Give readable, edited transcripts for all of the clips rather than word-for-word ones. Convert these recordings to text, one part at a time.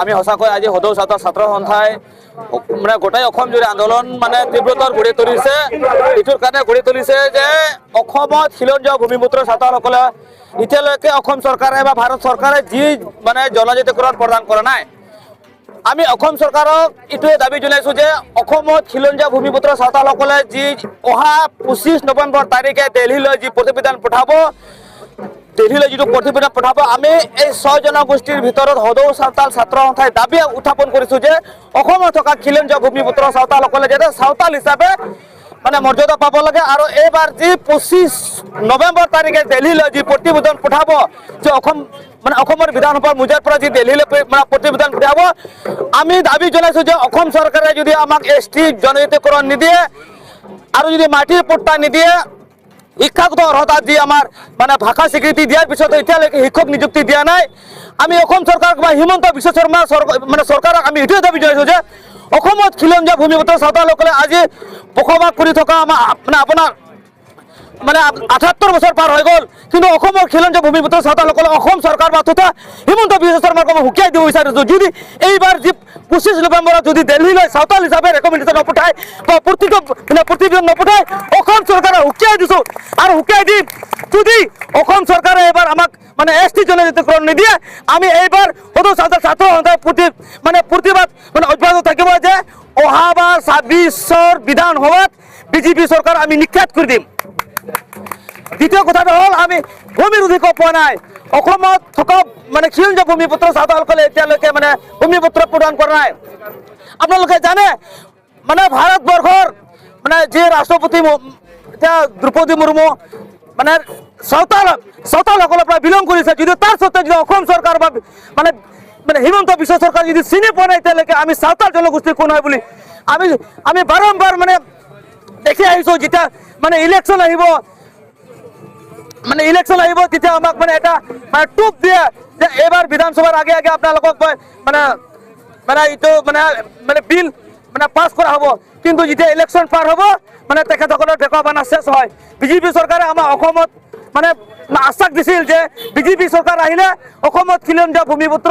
আমি সঁচাকৈ আজি সদৌ ছাত্ৰ ছাত্ৰ সন্থাই মানে গোটেই অসম জুৰি আন্দোলন মানে তীব্ৰতৰ গঢ়ি তুলিছে। এইটোৰ কাৰণে গঢ়ি তুলিছে যে অসমত খিলঞ্জীয়া ভূমিপুত্ৰ ছাত্ৰসকলে এতিয়ালৈকে অসম চৰকাৰে বা ভাৰত চৰকাৰে যি মানে জনজাতিকৰণ প্ৰদান কৰা নাই। আমি অসম চৰকাৰক এইটোৱে দাবী জনাইছোঁ যে অসমত খিলঞ্জীয়া ভূমিপুত্ৰ চাওতালসকলে যি অহা 25 নৱেম্বৰ তাৰিখে দিল্লীলৈ যি প্ৰতিবেদন পঠাব, দিল্লীলৈ যিটো প্ৰতিবেদন পঠাব, আমি এই ছয় জনগোষ্ঠীৰ ভিতৰত সদৌ চাওতাল ছাত্ৰ সন্থাই দাবী উত্থাপন কৰিছোঁ যে অসমত থকা খিলঞ্জীয়া ভূমিপুত্ৰ চাওতালসকলে যাতে চাওতাল হিচাপে মানে মৰ্যাদা পাব লাগে। আৰু এইবাৰ যি 25 নৱেম্বৰ তাৰিখে দিল্লীলৈ যি প্ৰতিবেদন পঠাব, যে অসম মানে অসমৰ বিধানসভাৰ মজিয়াৰ পৰা যি দিল্লীলৈ মানে প্ৰতিবেদন পঠাব, আমি দাবী জনাইছোঁ যে অসম চৰকাৰে যদি আমাক এছ টি জনজাতিকৰণ নিদিয়ে আৰু যদি মাটিৰ পট্টা নিদিয়ে, শিক্ষাগত অৰ্হতা যি আমাৰ মানে ভাষা স্বীকৃতি দিয়াৰ পিছত এতিয়ালৈকে শিক্ষক নিযুক্তি দিয়া নাই, আমি অসম চৰকাৰক বা হিমন্ত বিশ্ব শৰ্মা চৰকাৰ মানে চৰকাৰক আমি এইটোৱে দাবী জনাইছোঁ যে অসমত খিলঞ্জীয়া ভূমিপুত্ৰ চাওতালসকলে আজি বসবাস কৰি থকা আমাৰ মানে আপোনাৰ মানে 78 বছৰ পাৰ হৈ গ'ল, কিন্তু অসমৰ খিলঞ্জীয়া ভূমিপুত্ৰ চাওতালসকলে অসম চৰকাৰ বা তথা হিমন্ত বিশ্ব শৰ্মাক মই সুকীয়াই দিব বিচাৰিছোঁ, যদি এইবাৰ যি 25 নৱেম্বৰত যদি দিল্লীলৈ চাওতাল হিচাপে ৰেকমেণ্ডেশ্যন নপঠায় বা প্ৰতিটো মানে প্ৰতিবেদন নপঠায়, অসম চৰকাৰে সুকীয়াই দিছোঁ আৰু সুকীয়াই দিম, যদি অসম চৰকাৰে এইবাৰ আমাক মানে এছ টি জনজাতিকৰণ নিদিয়ে, আমি এইবাৰ সদৌ ছাত্ৰ ছাত্ৰ সন্থাই প্ৰতি মানে প্ৰতিবাদ মানে অব্যাহত থাকিব যে অহাবাৰ 26ৰ বিধানসভাত বিজেপি চৰকাৰ আমি নিক্ষেপ কৰি দিম। দ্বিতীয় কথাটো হ'ল, আমি ভূমিৰ অধিকাৰ পোৱা নাই। অসমত থকা মানে খিলঞ্জীয়া ভূমিপুত্ৰ চাওতালসকলে এতিয়ালৈকে মানে ভূমিপত্ৰ প্ৰদান কৰা নাই। আপোনালোকে জানে, মানে ভাৰতবৰ্ষৰ মানে যি ৰাষ্ট্ৰপতি এতিয়া দ্ৰৌপদী মুৰ্মু মানে চাওতালসকলৰ পৰা বিলং কৰিছে, যদিও তাৰ সত্ত্বেও যদি অসম চৰকাৰ বা মানে মানে হিমন্ত বিশ্ব চৰকাৰ যদি চিনি পোৱা নাই এতিয়ালৈকে আমি চাওতাল জনগোষ্ঠী কোন হয় বুলি, আমি আমি বাৰম্বাৰ মানে দেখি আহিছোঁ, যেতিয়া মানে ইলেকশ্যন আহিব, মানে ইলেকশ্যন আহিব, তেতিয়া আমাক মানে এটা মানে টোপ দিয়ে যে এইবাৰ বিধানসভাৰ আগে আগে আপোনালোকক মই মানে মানে এইটো মানে মানে বিল মানে পাছ কৰা হ'ব। কিন্তু যেতিয়া ইলেকশ্যন পাৰ হ'ব, মানে তেখেতসকলৰ ঢেকুৱাবানা শেষ হয়। বিজেপি চৰকাৰে আমাৰ অসমত মানে আশ্বাস দিছিল যে বিজেপি চৰকাৰ আহিলে অসমত খিলঞ্জীয়া ভূমিপুত্ৰ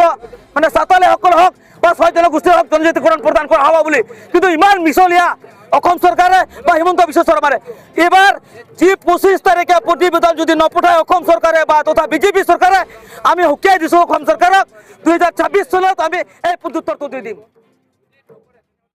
মানে চাওতালীসকল হওক বা ছয় জনগোষ্ঠীৰ হওক, জনজাতিকৰণ প্ৰদান কৰা হ'ব বুলি। কিন্তু ইমান মিছলীয়া অসম চৰকাৰে বা হিমন্ত বিশ্ব শৰ্মাৰে। এইবাৰ যি 25 তাৰিখে প্ৰতিবেদন যদি নপঠায় অসম চৰকাৰে বা তথা বিজেপি চৰকাৰে, আমি সকীয়াই দিছোঁ অসম চৰকাৰক, 2026 চনত আমি এই প্ৰত্যুত্তৰটো দি দিম।